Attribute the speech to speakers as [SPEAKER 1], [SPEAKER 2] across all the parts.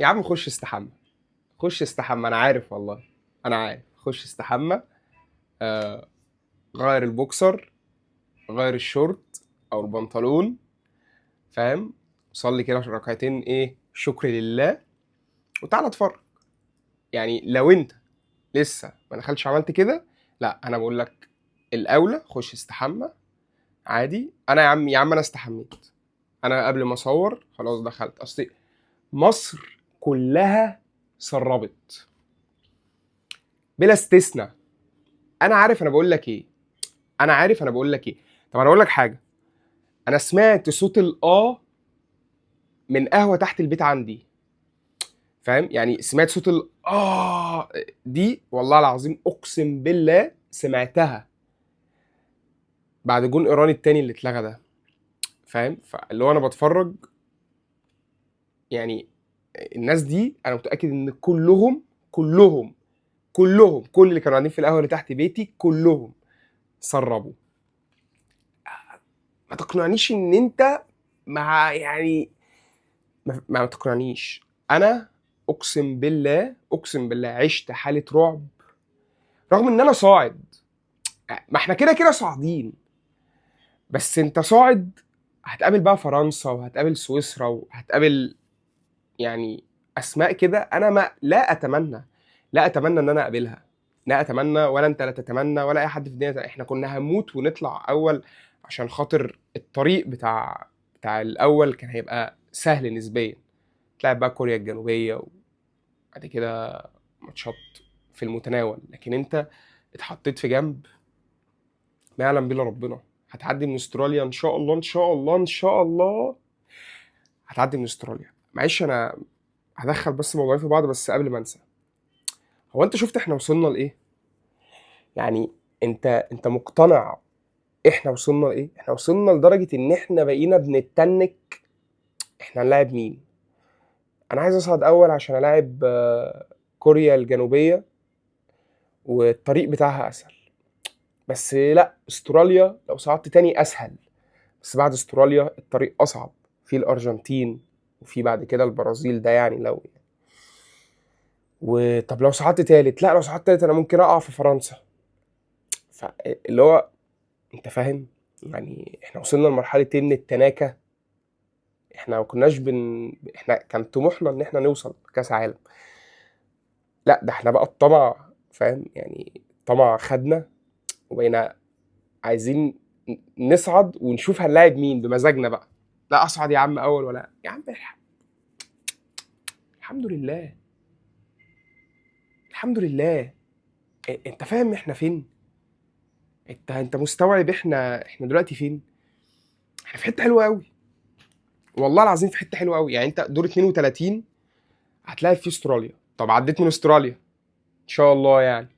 [SPEAKER 1] يا عم خش استحمى، خش استحمى، انا عارف والله، انا عارف. خش استحمى، آه، غير البوكسر، غير الشورت او البنطلون، فاهم؟ صلي كده ركعتين ايه شكر لله، وتعالى اتفرج. يعني لو انت لسه ما دخلتش عملت كده، لا انا بقول لك الاولى خش استحمى عادي. انا يا عم، يا عم انا استحميت، انا قبل ما اصور خلاص دخلت. اصل مصر كلها سربت بلا استثناء. انا عارف انا بقول لك ايه، انا عارف انا بقول لك ايه. طب انا اقول لك حاجة، انا سمعت صوت الاه من قهوة تحت البيت عندي، فاهم؟ يعني سمعت صوت الاه دي، والله العظيم اقسم بالله سمعتها بعد جون ايراني التاني اللي اتلغى ده، فاهم؟ فاللي هو انا بتفرج، يعني الناس دي انا متاكد ان كلهم كلهم كلهم كل اللي كانوا قاعدين في القهوة اللي تحت بيتي كلهم سربوا. ما تقنعنيش ان انت مع، يعني ما تقنعنيش. انا اقسم بالله، اقسم بالله عشت حاله رعب، رغم ان انا صاعد، ما احنا كده كده صاعدين، بس انت صاعد هتقابل بقى فرنسا وهتقابل سويسرا وهتقابل يعني اسماء كده انا ما لا اتمنى، لا اتمنى ان انا اقابلها، لا اتمنى، ولا انت لا تتمنى، ولا اي حد في الدنيا. احنا كنا هنموت ونطلع اول عشان خاطر الطريق بتاع الاول كان هيبقى سهل نسبيا. تلعب بقى كوريا الجنوبية وبعد كده ماتشات في المتناول، لكن انت اتحطيت في جنب ما يعلم به الا ربنا. هتعدي من استراليا ان شاء الله، ان شاء الله، ان شاء الله هتعدي من استراليا. معلش انا هدخل بس موضوعين في بعض، بس قبل ما انسى، هو انت شفت احنا وصلنا لايه؟ يعني انت مقتنع احنا وصلنا لايه؟ احنا وصلنا لدرجة ان احنا بقينا بنتنك احنا هنلاعب مين. انا عايز اصعد اول عشان الاعب كوريا الجنوبية والطريق بتاعها اسهل، بس لا استراليا لو صعدت تاني اسهل، بس بعد استراليا الطريق اصعب، في الارجنتين وفي بعد كده البرازيل، ده يعني لو يعني. وطب لو صعدت تالت، لا لو صعدت تالت انا ممكن اقع في فرنسا. فاللي هو انت فاهم يعني احنا وصلنا لمرحلة ايه من التناكه. احنا ما كناش احنا كان طموحنا ان احنا نوصل كاس عالم، لا ده احنا بقى الطمع، فاهم؟ يعني طمع خدنا وبقينا عايزين نصعد ونشوف هنلاعب مين بمزاجنا بقى. لا اصعد يا عم اول ولا يا عم الحمد لله، الحمد لله. انت فاهم احنا فين؟ انت مستوعب احنا دلوقتي فين؟ احنا في حتة حلوة قوي، والله العظيم في حتة حلوة قوي. يعني انت دور 32 هتلاعب فيه استراليا، طب عديت من استراليا ان شاء الله، يعني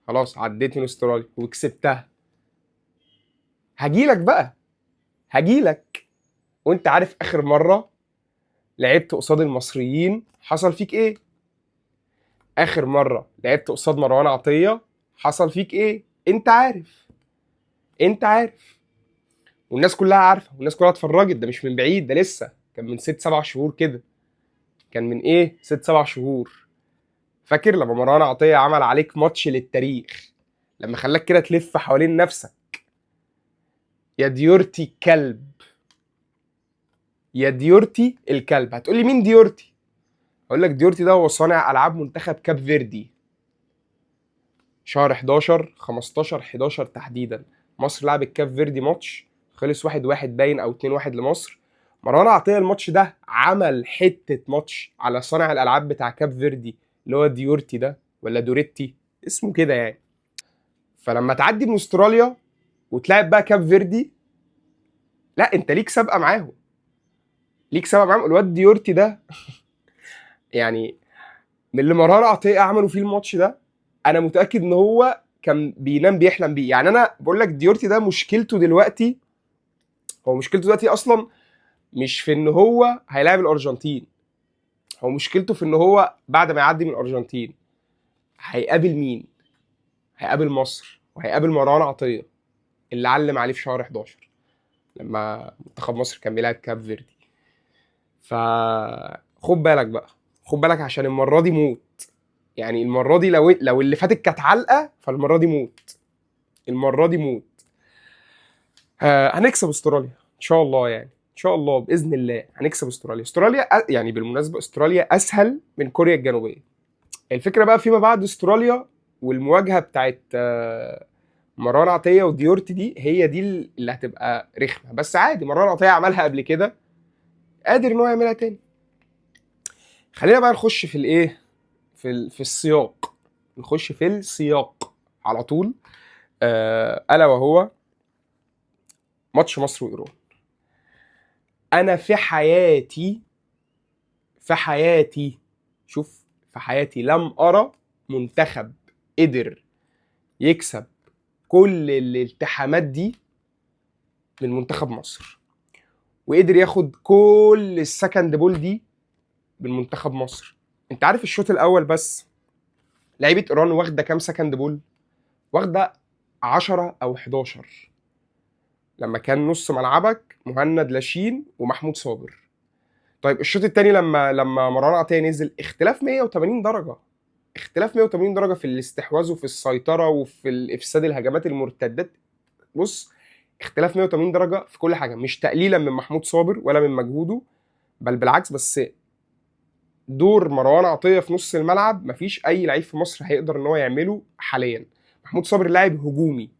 [SPEAKER 1] خلاص عديت من استراليا وكسبتها، هجيلك بقى، هجيلك. وانت عارف اخر مرة لعبت قصاد المصريين حصل فيك ايه؟ اخر مرة لعبت قصاد مروان عطية حصل فيك ايه؟ انت عارف، انت عارف، والناس كلها عارفه، والناس كلها اتفرجت. ده مش من بعيد، ده لسه كان من 6 7 شهور كده، كان من ايه 6 7 شهور. فاكر لما مروان عطية عمل عليك ماتش للتاريخ، لما خلاك كده تلف حوالين نفسك يا ديورتي الكلب، يا ديورتي الكلب. هتقولي مين ديورتي؟ اقول لك ديورتي ده هو صانع العاب منتخب كاب فيردي. شهر 11 15 11 تحديدا، مصر لعبت كاب فيردي ماتش خلص 1-1 باين او 2-1 لمصر. مروان عطية الماتش ده عمل حتة ماتش على صانع الالعاب بتاع كاب فيردي اللي هو ديورتي ده ولا دوريتي اسمه كده يعني. فلما تعدي من استراليا وتلعب بقى كاب فيردي، لا انت ليك سابقه معاهم، ليك سابقه معاهم. الواد ديورتي ده يعني من اللي مروان عطية عملوا فيه الماتش ده، انا متاكد ان هو كان بينام بيحلم بيه. يعني انا بقول لك ديورتي ده مشكلته دلوقتي، هو مشكلته دلوقتي اصلا مش في ان هو هيلاعب الارجنتين، هو مشكلته في ان هو بعد ما يعدي من الارجنتين هيقابل مين؟ هيقابل مصر وهيقابل مروان عطية اللي علم عليه في شهر 11 لما منتخب مصر كان بيلعب كاب فيردي. فخد بالك بقى، خد بالك عشان المرة دي موت. يعني المرة دي لو اللي فاتت كانت علقه، فالمره دي موت، المرة دي موت. هنكسب استراليا ان شاء الله، يعني ان شاء الله باذن الله هنكسب استراليا. استراليا يعني بالمناسبة استراليا اسهل من كوريا الجنوبية. الفكرة بقى فيما بعد استراليا والمواجهة بتاعت مروان عطية وديورتي دي، هي دي اللي هتبقى رخمة. بس عادي، مروان عطية عملها قبل كده، قادر ان هو يعملها تاني. خلينا بقى نخش في الايه، في السياق، نخش في السياق على طول. الا وهو ماتش مصر وايران. انا في حياتي، في حياتي، شوف، في حياتي لم ارى منتخب قدر يكسب كل الالتحامات دي من منتخب مصر، وقدر ياخد كل ال second ball دي من منتخب مصر. انت عارف الشوط الاول بس لعيبة ايران واخده كام second ball؟ واخده 10 او 11، لما كان نص ملعبك مهند لاشين ومحمود صابر. طيب الشوط الثاني لما مروان عطية نزل، اختلاف 180 درجه، اختلاف 180 درجه في الاستحواذ وفي السيطرة وفي الافساد الهجمات المرتدات. بص، اختلاف 180 درجه في كل حاجة، مش تقليلا من محمود صابر ولا من مجهوده، بل بالعكس، بس دور مروان عطية في نص الملعب مفيش اي لعيب في مصر هيقدر ان هو يعمله حاليا. محمود صابر لاعب هجومي،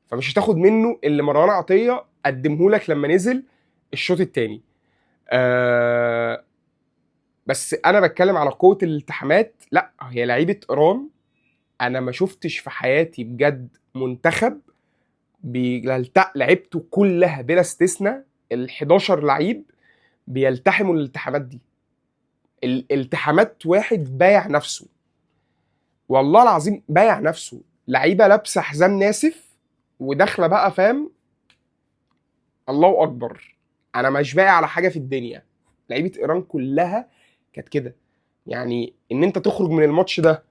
[SPEAKER 1] فمش هتاخد منه اللي مروان عطية قدمه لك لما نزل الشوط الثاني. بس انا بتكلم على قوة الالتحامات. لا، هي لعيبة ايران انا ما شفتش في حياتي بجد منتخب بيلتق لعيبته كلها بلا استثناء ال 11 لعيب بيلتحموا الالتحامات دي. الالتحامات واحد بايع نفسه، والله العظيم بايع نفسه. لعيبة لابسه حزام ناسف وداخله بقى، فاهم؟ الله اكبر، انا مش باقي على حاجة في الدنيا. لعيبة ايران كلها كانت كده. يعني ان انت تخرج من الماتش ده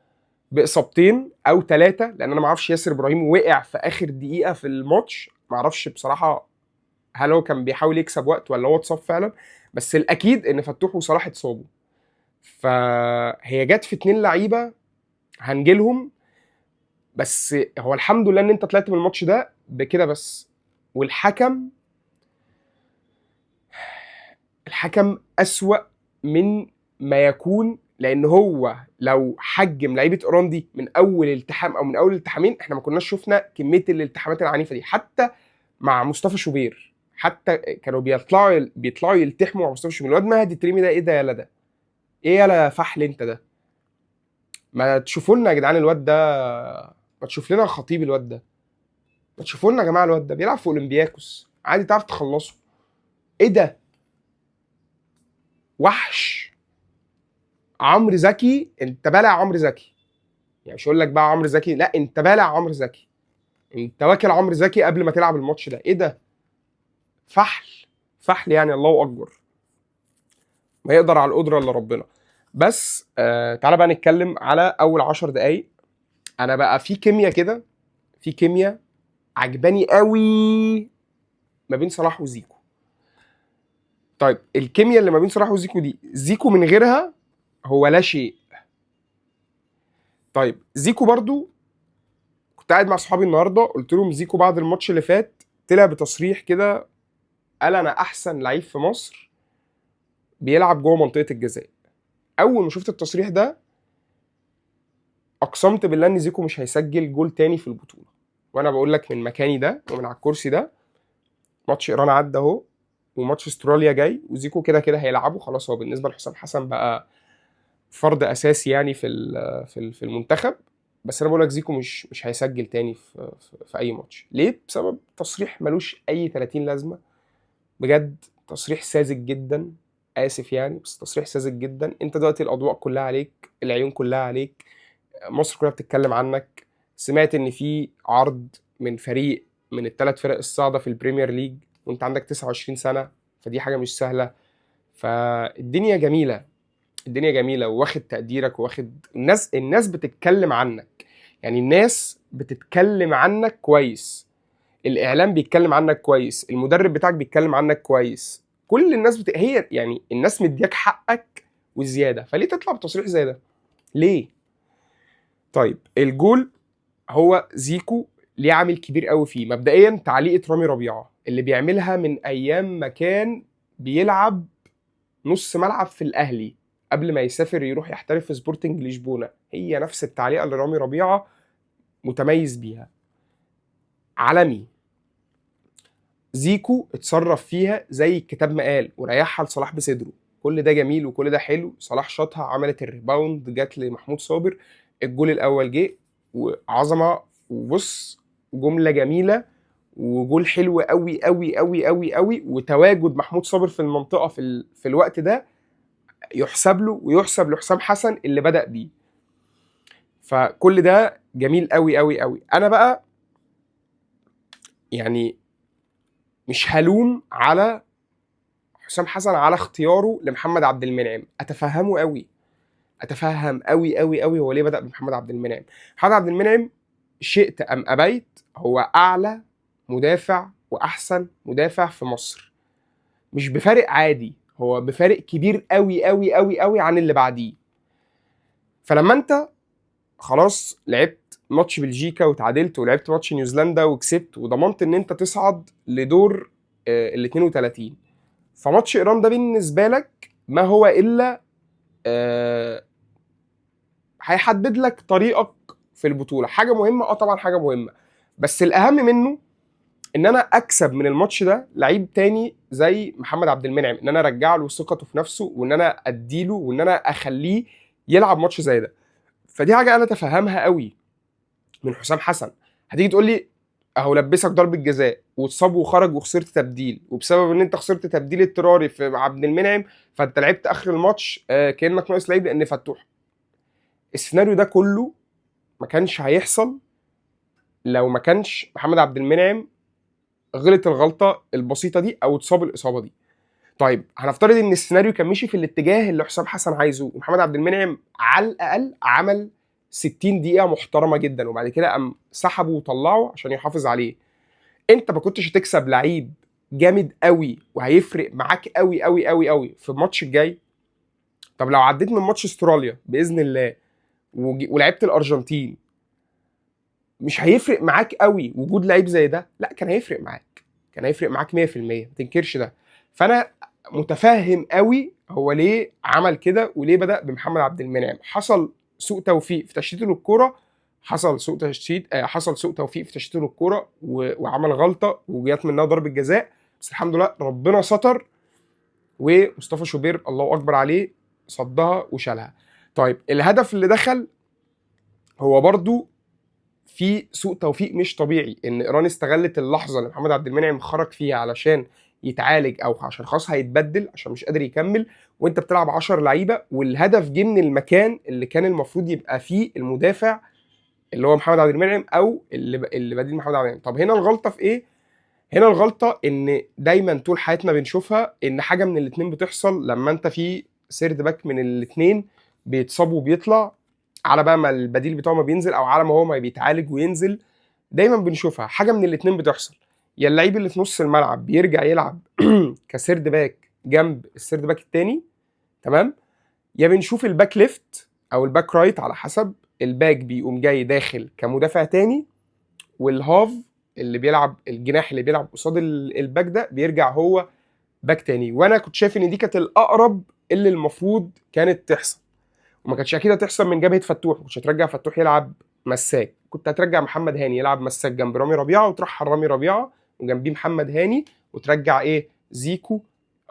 [SPEAKER 1] باصابتين او 3، لان انا ما اعرفش ياسر ابراهيم وقع في اخر دقيقة في الماتش، ما اعرفش بصراحة هل هو كان بيحاول يكسب وقت ولا هو اتصاب فعلا، بس الاكيد ان فتوح وصلاح اتصابوا. فهي جت في 2 لعيبة هنجيلهم، بس هو الحمد لله ان انت طلعت من الماتش ده بكده بس. والحكم، الحكم أسوأ من ما يكون، لان هو لو حجم لعيبة ايران دي من اول التحام او من اول التحامين احنا ما كناش شفنا كمية الالتحامات العنيفة دي. حتى مع مصطفى شوبير، حتى كانوا بيطلعوا يلتحموا مع مصطفى شوبير. الواد مهدي تريمي ده ايه ده يالا، ده ايه يالا فحل انت ده؟ ما تشوفوا لنا يا جدعان الواد ده، ما تشوف لنا خطيب الواد ده، ما تشوفوا لنا يا جماعة الواد ده بيلعب في اولمبياكوس عادي، تعرف تخلصه. ايه ده؟ وحش. عمرو زكي، انت بالع عمرو زكي، يعني مش هقول لك بقى عمرو زكي، لا انت بالع عمرو زكي، انت واكل عمرو زكي قبل ما تلعب الماتش ده. ايه ده؟ فحل، فحل يعني، الله اكبر، ما يقدر على القدرة الا ربنا. بس تعالى بقى نتكلم على اول 10 دقايق. انا بقى في كيمياء كده، في كيمياء عجباني قوي ما بين صلاح وزيكو. طيب الكيمياء اللي ما بين صلاح وزيكو دي، زيكو من غيرها هو لا شيء. طيب زيكو برضو كنت قاعد مع صحابي النهارده، قلت لهم زيكو بعد الماتش اللي فات طلع بتصريح كده، قال انا احسن لعيب في مصر بيلعب جوه منطقة الجزاء. اول ما شفت التصريح ده اقسمت بالله ان زيكو مش هيسجل جول تاني في البطولة. وانا بقول لك من مكاني ده ومن على الكرسي ده، ماتش ايران عدى اهو، وماتش استراليا جاي، وزيكو كده كده هيلعبه خلاص. هو بالنسبة لحسام حسن بقى فرد اساسي يعني في المنتخب. بس انا بقول لك زيكو مش هيسجل تاني في اي ماتش. ليه؟ بسبب تصريح ملوش اي 30 لازمه بجد، تصريح ساذج جدا، اسف يعني، بس تصريح ساذج جدا. انت دلوقتي الاضواء كلها عليك، العيون كلها عليك، مصر كلها بتتكلم عنك. سمعت ان في عرض من فريق من الثلاث فرق الصاعدة في ال Premier League، وانت عندك 29 سنة، فدي حاجة مش سهلة. فالدنيا جميلة، الدنيا جميلة، وواخد تقديرك، وواخد الناس بتتكلم عنك، يعني الناس بتتكلم عنك كويس، الاعلام بيتكلم عنك كويس، المدرب بتاعك بيتكلم عنك كويس، كل الناس هي يعني الناس مدياك حقك وزيادة، فليه تطلع بتصريح زي ده؟ ليه؟ طيب الجول هو زيكو ليه عامل كبير قوي فيه. مبدئيا تعليقه رامي ربيعة اللي بيعملها من ايام ما كان بيلعب نص ملعب في الاهلي قبل ما يسافر يروح يحترف في سبورتنج لشبونه، هي نفس التعليقه اللي رامي ربيعة متميز بيها، عالمي. زيكو اتصرف فيها زي الكتاب ما قال وريحها لصلاح بصدره. كل ده جميل وكل ده حلو. صلاح شاطها، عملت ال rebound، جت لمحمود صابر، الجول الاول جه وعظمه. وبص جملة جميلة وجول حلو قوي قوي قوي قوي قوي. وتواجد محمود صابر في المنطقة في الوقت ده يحسب له ويحسب لحسام حسن اللي بدأ بيه. فكل ده جميل قوي قوي قوي. انا بقى يعني مش هلوم على حسام حسن على اختياره لمحمد عبد المنعم، اتفهمه قوي، اتفهم قوي قوي قوي هو ليه بدأ بمحمد عبد المنعم. محمد عبد المنعم شئت ام ابيت هو اعلى مدافع واحسن مدافع في مصر، مش بفارق عادي، هو بفارق كبير قوي قوي قوي قوي عن اللي بعديه. فلما انت خلاص لعبت ماتش بلجيكا وتعادلت، ولعبت ماتش نيوزيلندا وكسبت، وضمنت ان انت تصعد لدور ال 32، فماتش ايران ده بالنسبة لك ما هو الا هيحدد لك طريقك في البطولة. حاجة مهمة، طبعا حاجة مهمة، بس الاهم منه ان انا اكسب من الماتش ده لعيب تاني زي محمد عبد المنعم، ان انا ارجع له ثقته في نفسه، وان انا اديله، وان انا اخليه يلعب ماتش زي ده. فدي حاجة انا اتفهمها قوي من حسام حسن. هتيجي تقول لي اهو لبسك ضربه جزاء واتصاب وخرج وخسرت تبديل، وبسبب ان انت خسرت تبديل اضطراري في عبد المنعم فانت لعبت اخر الماتش كانك ناقص لعيب لان فتوح. السيناريو ده كله ما كانش هيحصل لو ما كانش محمد عبد المنعم غلط الغلطة البسيطة دي او اتصاب الاصابة دي. طيب هنفترض ان السيناريو كان مشي في الاتجاه اللي حسام حسن عايزه، ومحمد عبد المنعم على الاقل عمل 60 دقيقة محترمه جدا، وبعد كده قام سحبه وطلعه عشان يحافظ عليه. انت ما كنتش هتكسب لعيب جامد قوي وهيفرق معاك قوي قوي قوي قوي في الماتش الجاي. طب لو عديت من ماتش استراليا باذن الله ولعبت الارجنتين، مش هيفرق معاك قوي وجود لعيب زي ده؟ لا، كان هيفرق معاك، كان هيفرق معاك 100%، ما تنكرش ده. فانا متفهم قوي هو ليه عمل كده وليه بدأ بمحمد عبد المنعم. حصل سوء توفيق في تشتيته للكورة، حصل سوء تشتيت، حصل سوء توفيق في تشتيته للكورة وعمل غلطه وجات منها ضربه جزاء، بس الحمد لله ربنا ستر ومصطفى شوبير الله اكبر عليه صدها وشالها. طيب الهدف اللي دخل هو برضو في سوء توفيق مش طبيعي، ان ايران استغلت اللحظة اللي محمد عبد المنعم خرج فيها علشان يتعالج او عشان خلاص هيتبدل عشان مش قادر يكمل، وانت بتلعب 10 لعيبة، والهدف جه من المكان اللي كان المفروض يبقى فيه المدافع اللي هو محمد عبد المنعم او اللي بديل محمد عبد المنعم. طب هنا الغلطة في ايه؟ هنا الغلطة ان دايما طول حياتنا بنشوفها ان حاجة من الاثنين بتحصل لما انت في third back من الاثنين بيتصاب وبيطلع، على بقى ما البديل بتاعه ما بينزل او على ما هو ما بيتعالج وينزل. دايما بنشوفها حاجة من الاثنين بتحصل، يا اللعيب اللي في نص الملعب بيرجع يلعب ك third back جنب ال third back التاني، تمام، يا بنشوف ال back left او ال back right على حسب، ال back بيقوم جاي داخل كمدافع تاني، وال half اللي بيلعب الجناح اللي بيلعب قصاد ال back ده بيرجع هو back تاني. وانا كنت شايف ان دي كانت الاقرب اللي المفروض كانت تحصل، وما كانتش اكيد هتحصل من جبهة فتوح. ما كنتش هترجع فتوح يلعب مساك، كنت هترجع محمد هاني يلعب مساك جنب رامي ربيعة، وترحل رامي ربيعة وجنبيه محمد هاني، وترجع ايه زيكو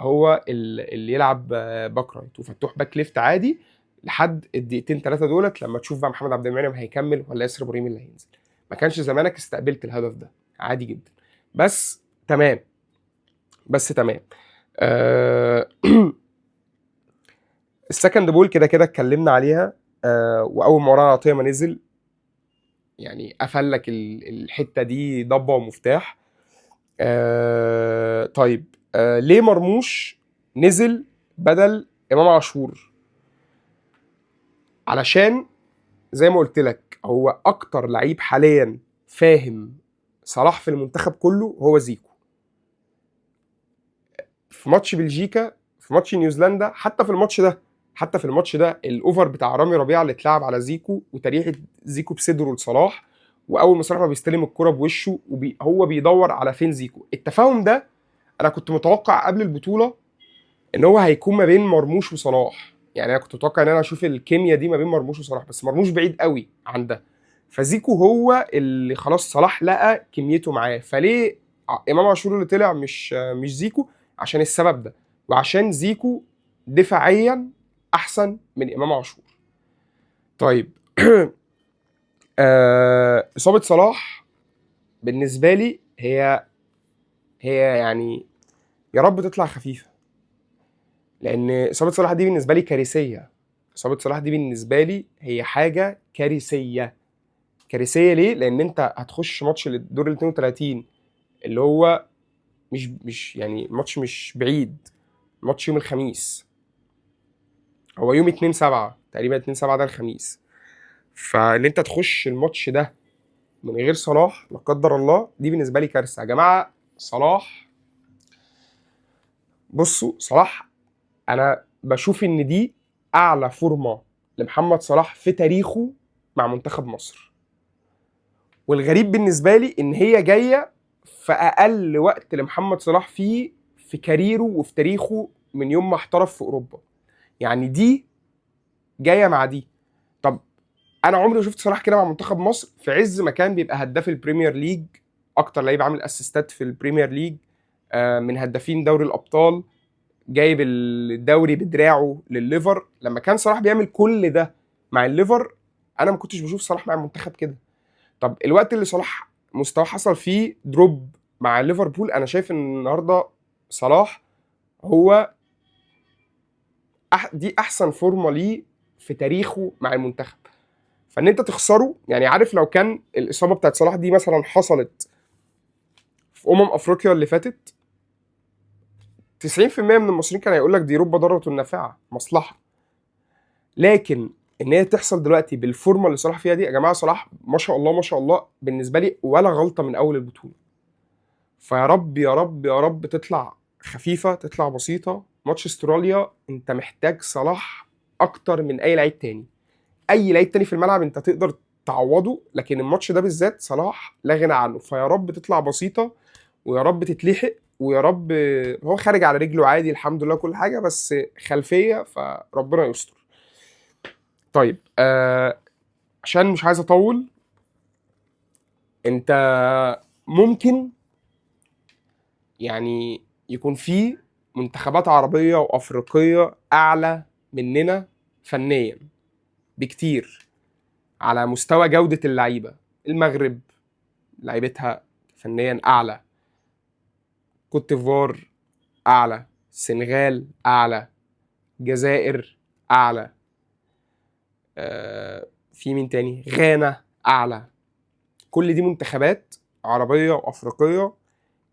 [SPEAKER 1] هو اللي يلعب back right وفتوح back left عادي لحد الدقيقتين ثلاثة دولت، لما تشوف بقى محمد عبد المنعم هيكمل ولا ياسر ابراهيم اللي هينزل. ما كانش زمانك استقبلت الهدف ده عادي جدا، بس تمام، بس تمام. ال second ball كده كده اتكلمنا عليها، واول ما مروان عطية ما نزل يعني قفل لك الحتة دي ضبه ومفتاح. طيب، ليه مرموش نزل بدل امام عاشور؟ علشان زي ما قلت لك هو اكتر لعيب حاليا فاهم صلاح في المنتخب كله هو زيكو. في ماتش بلجيكا، في ماتش نيوزيلندا، حتى في الماتش ده حتى في الماتش ده ال over بتاع رامي ربيعة اللي اتلعب على زيكو وتريحه زيكو بصدره لصلاح، واول ما صلاح ما بيستلم الكرة بوشه هو بيدور على فين زيكو. التفاهم ده انا كنت متوقع قبل البطولة ان هو هيكون ما بين مرموش وصلاح، يعني انا كنت متوقع ان انا اشوف الكيمياء دي ما بين مرموش وصلاح، بس مرموش بعيد قوي عن ده، فزيكو هو اللي خلاص صلاح لقى كميته معاه. فليه امام عاشور اللي طلع مش زيكو؟ عشان السبب ده، وعشان زيكو دفاعيا احسن من امام عاشور. طيب اصابه صلاح بالنسبة لي هي يعني يا رب تطلع خفيفة، لان اصابه صلاح دي بالنسبة لي كارثية. اصابه صلاح دي بالنسبة لي هي حاجة كارثية. كارثية ليه؟ لان انت هتخش ماتش الدور ال 32 اللي هو مش يعني ماتش مش بعيد، ماتش يوم الخميس، هو يوم 2/7 تقريبا، 2/7 ده الخميس. فان انت تخش الماتش ده من غير صلاح لا قدر الله، دي بالنسبة لي كارثة يا جماعة. صلاح، بصوا صلاح انا بشوف ان دي اعلى فورمه لمحمد صلاح في تاريخه مع منتخب مصر، والغريب بالنسبة لي ان هي جاية في اقل وقت لمحمد صلاح فيه في career ه وفي تاريخه من يوم ما احترف في اوروبا. يعني دي جاية مع دي. طب انا عمري ما شفت صلاح كده مع منتخب مصر في عز ما كان بيبقى هداف ال Premier League، اكتر لعيب عامل assist ات في ال Premier League، من هدافين دوري الابطال، جايب الدوري بدراعه للليفر. لما كان صلاح بيعمل كل ده مع الليفر انا ما كنتش بشوف صلاح مع المنتخب كده. طب الوقت اللي صلاح مستواه حصل فيه drop مع ليفربول، انا شايف ان النهارده صلاح هو دي احسن فورمه ليه في تاريخه مع المنتخب. فان انت تخسره، يعني عارف لو كان الاصابة بتاعت صلاح دي مثلا حصلت في افريقيا اللي فاتت، 90% من المصريين كان هيقول لك دي رب ضارة نافعة، مصلحة. لكن ان هي تحصل دلوقتي بالفورمه اللي صلاح فيها دي، يا جماعة صلاح ما شاء الله ما شاء الله بالنسبة لي ولا غلطه من اول البطولة. فيا رب يا رب يا رب تطلع خفيفة، تطلع بسيطة. ماتش استراليا انت محتاج صلاح اكتر من اي لعيب تاني، اي لعيب تاني في الملعب انت تقدر تعوضه، لكن الماتش ده بالذات صلاح لا غنى عنه. فيا رب تطلع بسيطة، ويا رب تتلحق، ويا رب هو خارج على رجله عادي الحمد لله كل حاجة، بس خلفية، فربنا يستر. طيب عشان مش عايز اطول، انت ممكن يعني يكون في منتخبات عربية وأفريقية أعلى مننا فنيا بكتير على مستوى جودة اللعيبة. المغرب لعيبتها فنيا أعلى، كوت ديفوار أعلى، السنغال أعلى، الجزائر أعلى، في مين تاني، غانا أعلى. كل دي منتخبات عربية وأفريقية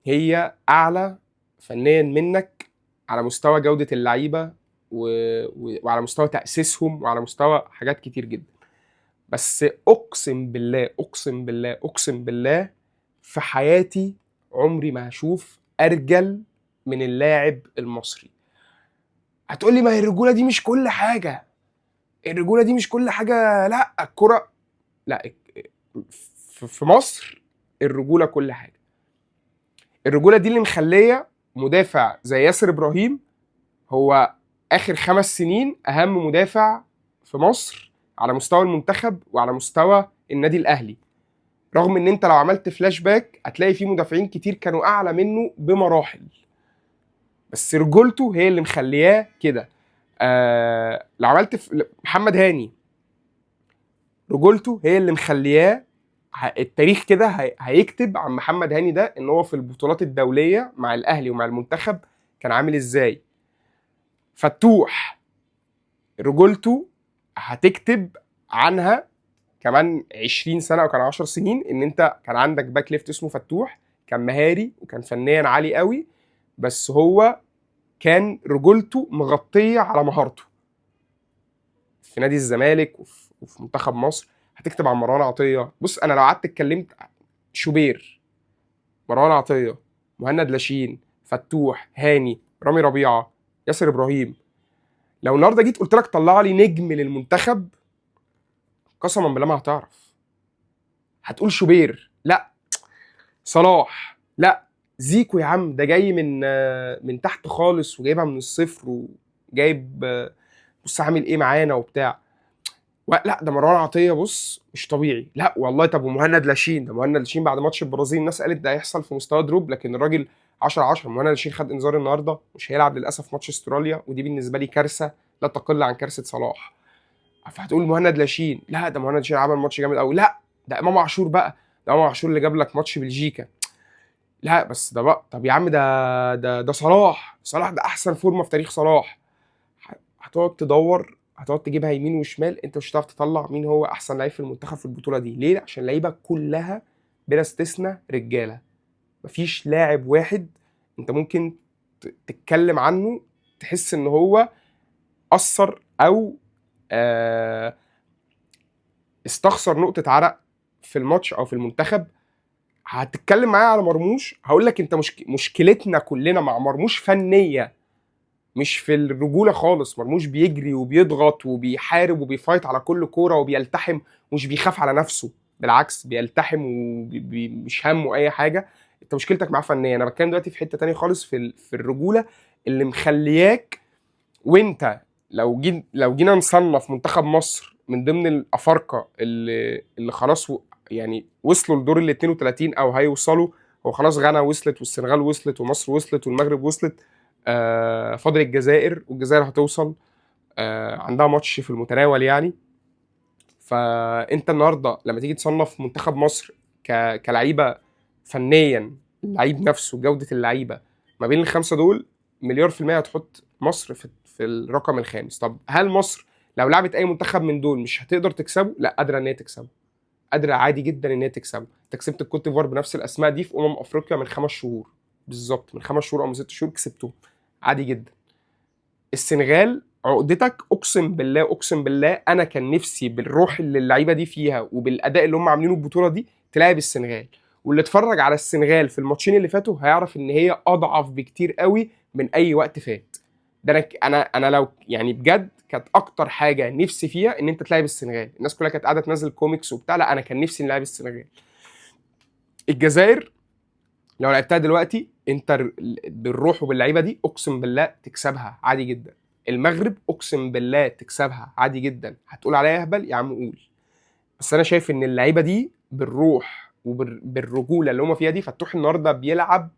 [SPEAKER 1] هي أعلى فنيا منك على مستوى جودة اللعيبة وعلى مستوى تأسيسهم وعلى مستوى حاجات كتير جدا. بس أقسم بالله أقسم بالله أقسم بالله في حياتي عمري ما هشوف أرجل من اللاعب المصري. هتقولي ما هي الرجولة دي مش كل حاجة، الرجولة دي مش كل حاجة. لا الكرة لا، في مصر الرجولة كل حاجة. الرجولة دي اللي مخلية مدافع زي ياسر إبراهيم هو آخر 5 سنين أهم مدافع في مصر على مستوى المنتخب وعلى مستوى النادي الأهلي، رغم إن أنت لو عملت فلاش باك هتلاقي فيه مدافعين كتير كانوا أعلى منه بمراحل، بس رجولته هي اللي مخلياه كده. لو عملت محمد هاني رجولته هي اللي مخلياه، التاريخ كده هيكتب عن محمد هاني ده ان هو في البطولات الدولية مع الاهلي ومع المنتخب كان عامل ازاي. فتوح رجولته هتكتب عنها كمان 20 سنة او كان 10 سنين ان انت كان عندك back left اسمه فتوح، كان مهاري وكان فنيا عالي قوي، بس هو كان رجولته مغطيه على مهارته في نادي الزمالك وفي منتخب مصر. هتكتب عن مروان عطية. بص انا لو قعدت اتكلمت شوبير، مروان عطية، مهند لاشين، فتوح، هاني، رامي ربيعة، ياسر ابراهيم، لو النهارده جيت قلت لك طلع لي نجم للمنتخب، قسما بالله ما هتعرف. هتقول شوبير، لا. صلاح، لا. زيكو يا عم ده جاي من تحت خالص وجايبها من الصفر، وجايب بص عامل ايه معانا وبتاع. لا ده مروان عطية بص مش طبيعي، لا والله. طب ومهند لاشين، ده مهند لاشين بعد ماتش البرازيل الناس قالت ده هيحصل في مستوى drop، لكن الراجل 10/10. مهند لاشين خد انذار النهارده، مش هيلعب للاسف ماتش استراليا، ودي بالنسبة لي كارثة لا تقل عن كارثة صلاح. فهتقول مهند لاشين، لا ده مهند لاشين عمل ماتش جامد قوي، لا ده امام عاشور بقى، ده امام عاشور اللي جاب لك ماتش بلجيكا، لا بس ده بقى، طب يا عم ده صلاح، صلاح ده احسن فورمه في تاريخ صلاح. هتقعد تدور، هتقعد تجيبها يمين وشمال، انت مش هتعرف تطلع مين هو احسن لعيب في المنتخب في البطولة دي. ليه؟ عشان اللعيبة كلها بلا استثناء رجاله، مفيش لاعب واحد انت ممكن تتكلم عنه تحس ان هو اثر او استخسر نقطة عرق في الماتش او في المنتخب. هتتكلم معايا على مرموش، هقول لك انت مشكلتنا كلنا مع مرموش فنية، مش في الرجولة خالص. مرموش بيجري وبيضغط وبيحارب وبي fight على كل كورة وبيلتحم، ومش بيخاف على نفسه، بالعكس بيلتحم ومش همه اي حاجة. انت مشكلتك معاه فنية. انا بتكلم دلوقتي في حتة تانية خالص، في الرجولة اللي مخلياك. وانت لو جينا نصنف منتخب مصر من ضمن الافارقة اللي خلاص يعني وصلوا لدور ال 32 او هيوصلوا، هو خلاص غانا وصلت والسنغال وصلت ومصر وصلت والمغرب وصلت، فاضل الجزائر، والجزائر هتوصل، عندها ماتش في المتناول يعني. فانت النهارده لما تيجي تصنف منتخب مصر كلعيبه فنيا، اللعيب نفسه، جوده اللعيبة ما بين الخمسة دول، 1,000,000,000% هتحط مصر في الرقم الخامس. طب هل مصر لو لعبت اي منتخب من دول مش هتقدر تكسبه؟ لا، قادرة ان هي تكسبه، قادرة عادي جدا ان هي تكسبه. انت كسبت الكوت ديفوار بنفس الاسماء دي في افريقيا من 5 شهور بالظبط، من 5 شهور او من 6 شهور كسبته عادي جدا. السنغال عقدتك، اقسم بالله، اقسم بالله انا كان نفسي بالروح اللي اللعيبة دي فيها وبالاداء اللي هم عاملينه البطولة دي تلاعب السنغال. واللي اتفرج على السنغال في الماتشين اللي فاتوا هيعرف ان هي اضعف بكتير قوي من اي وقت فات. ده انا لو يعني بجد كانت اكتر حاجة نفسي فيها ان انت تلاعب السنغال. الناس كلها كانت قاعدة تنزل كوميكس وبتاع، لا انا كان نفسي نلعب السنغال. الجزائر لو لعبتها دلوقتي انت بالروح وباللعيبه دي اقسم بالله تكسبها عادي جدا. المغرب اقسم بالله تكسبها عادي جدا. هتقول عليا اهبل يا عم قول، بس انا شايف ان اللعيبة دي بالروح وبالرجوله اللي هم فيها دي، فتوح النهارده بيلعب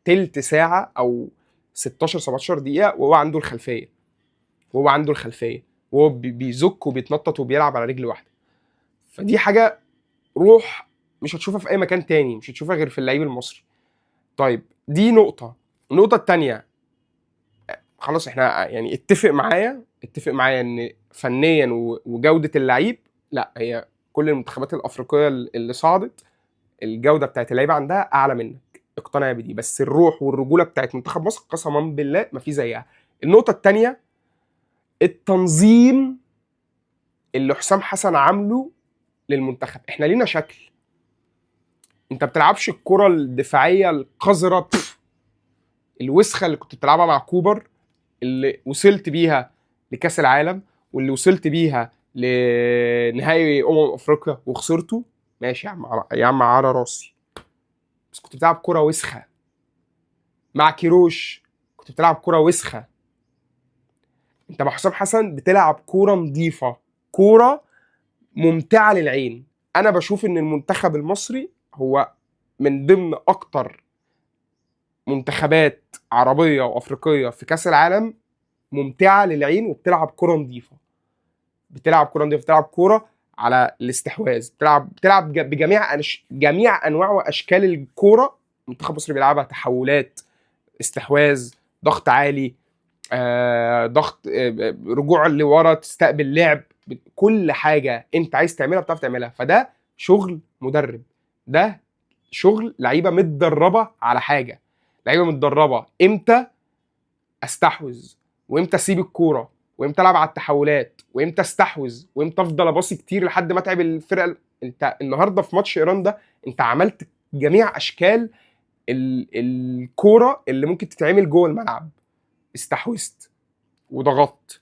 [SPEAKER 1] تلت ساعة او 16 17 دقيقة وهو عنده الخلفية، وهو عنده الخلفية وهو بيزك وبيتنطط وبيلعب على رجل واحدة. فدي حاجة روح مش هتشوفها في اي مكان تاني، مش هتشوفها غير في اللعيب المصري. طيب دي نقطة. النقطة التانية، خلاص احنا يعني اتفق معايا ان فنيا وجوده اللعيب، لا هي كل المنتخبات الافريقية اللي صعدت الجودة بتاعت اللعيبة عندها اعلى منك، اقتنع بدي. بس الروح والرجوله بتاعت منتخب مصر قسما بالله ما في زيها. النقطة التانية، التنظيم اللي حسام حسن عامله للمنتخب. احنا لينا شكل، انت بتلعبش الكره الدفاعية القذرة الوسخة اللي كنت بتلعبها مع كوبر، اللي وصلت بيها لكاس العالم واللي وصلت بيها لنهائي افريقيا وخسرته. ماشي يا عم، يا عم على راسي، بس كنت بتلعب كره وسخة مع كيروش، كنت بتلعب كره وسخة. انت مع حسام حسن بتلعب كورة نظيفة، كورة ممتعة للعين. انا بشوف ان المنتخب المصري هو من ضمن اكتر منتخبات عربية وافريقيه في كاس العالم ممتعة للعين، وبتلعب كورة نظيفة، بتلعب كورة نظيفة، بتلعب كورة على الاستحواذ، بتلعب بجميع جميع انواع واشكال الكورة. المنتخب المصري بيلعبها تحولات، استحواذ، ضغط عالي، ضغط، رجوع لورا، تستقبل لعب، كل حاجة انت عايز تعملها بتعرف تعملها. فده شغل مدرب، ده شغل لعيبة متدربه على حاجة، لعيبة متدربه امتى استحوذ وامتى اسيب الكورة وامتى العب على التحولات وامتى استحوذ وامتى افضل اباصي كتير لحد ما اتعب الفرقة. انت النهارده في ماتش ايران ده انت عملت جميع اشكال الكورة اللي ممكن تتعمل جوه الملعب. استحوذت، وضغطت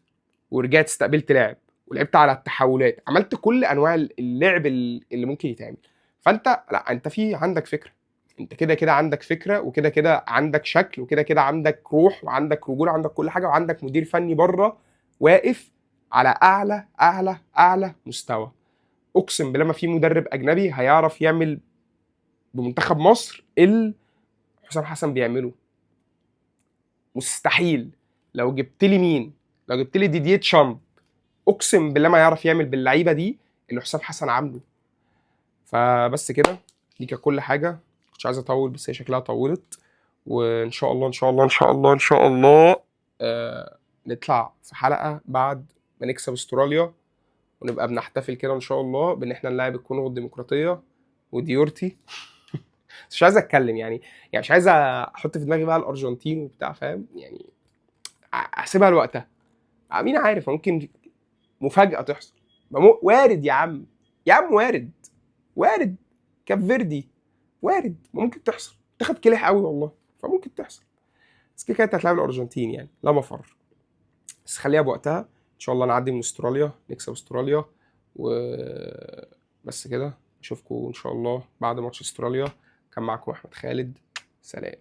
[SPEAKER 1] ورجعت استقبلت لاعب ولعبت على التحولات، عملت كل انواع اللعب اللي ممكن يتعمل. فانت لا، انت في عندك فكرة، انت كده كده عندك فكرة، وكده كده عندك شكل، وكده كده عندك روح، وعندك رجوله، وعندك كل حاجة، وعندك مدير فني بره واقف على اعلى اعلى اعلى مستوى. اقسم بالله ما في مدرب اجنبي هيعرف يعمل بمنتخب مصر اللي حسام حسن بيعمله، مستحيل. لو جبت لي مين، لو جبت لي ديدييه تشامب، اقسم بالله ما يعرف يعمل باللعيبه دي اللي حسام حسن عامله. فبس كده، دي كانت كل حاجة. مش عايز اطول بس هي شكلها طولت. وان شاء الله ان شاء الله ان شاء الله ان شاء الله نطلع في حلقة بعد ما نكسب استراليا، ونبقى بنحتفل كده ان شاء الله بان احنا نلاعب الكونغو الديمقراطية وديورتي. بس مش عايز اتكلم يعني مش عايز احط في دماغي بقى الارجنتين وبتاع، فاهم يعني؟ احسبها لوقتها. مين عارف، ممكن مفاجاة تحصل. وارد يا عم، يا عم وارد، وارد. كاب فيردي وارد، ممكن تحصل. تاخد كلح قوي والله، فممكن تحصل. بس كده كده انت هتلاعب الارجنتين يعني لا مفر. بس خليها بوقتها ان شاء الله، نعدي من استراليا، نكسب استراليا وبس كده. اشوفكم ان شاء الله بعد ماتش استراليا. كان معكم احمد خالد، سلام.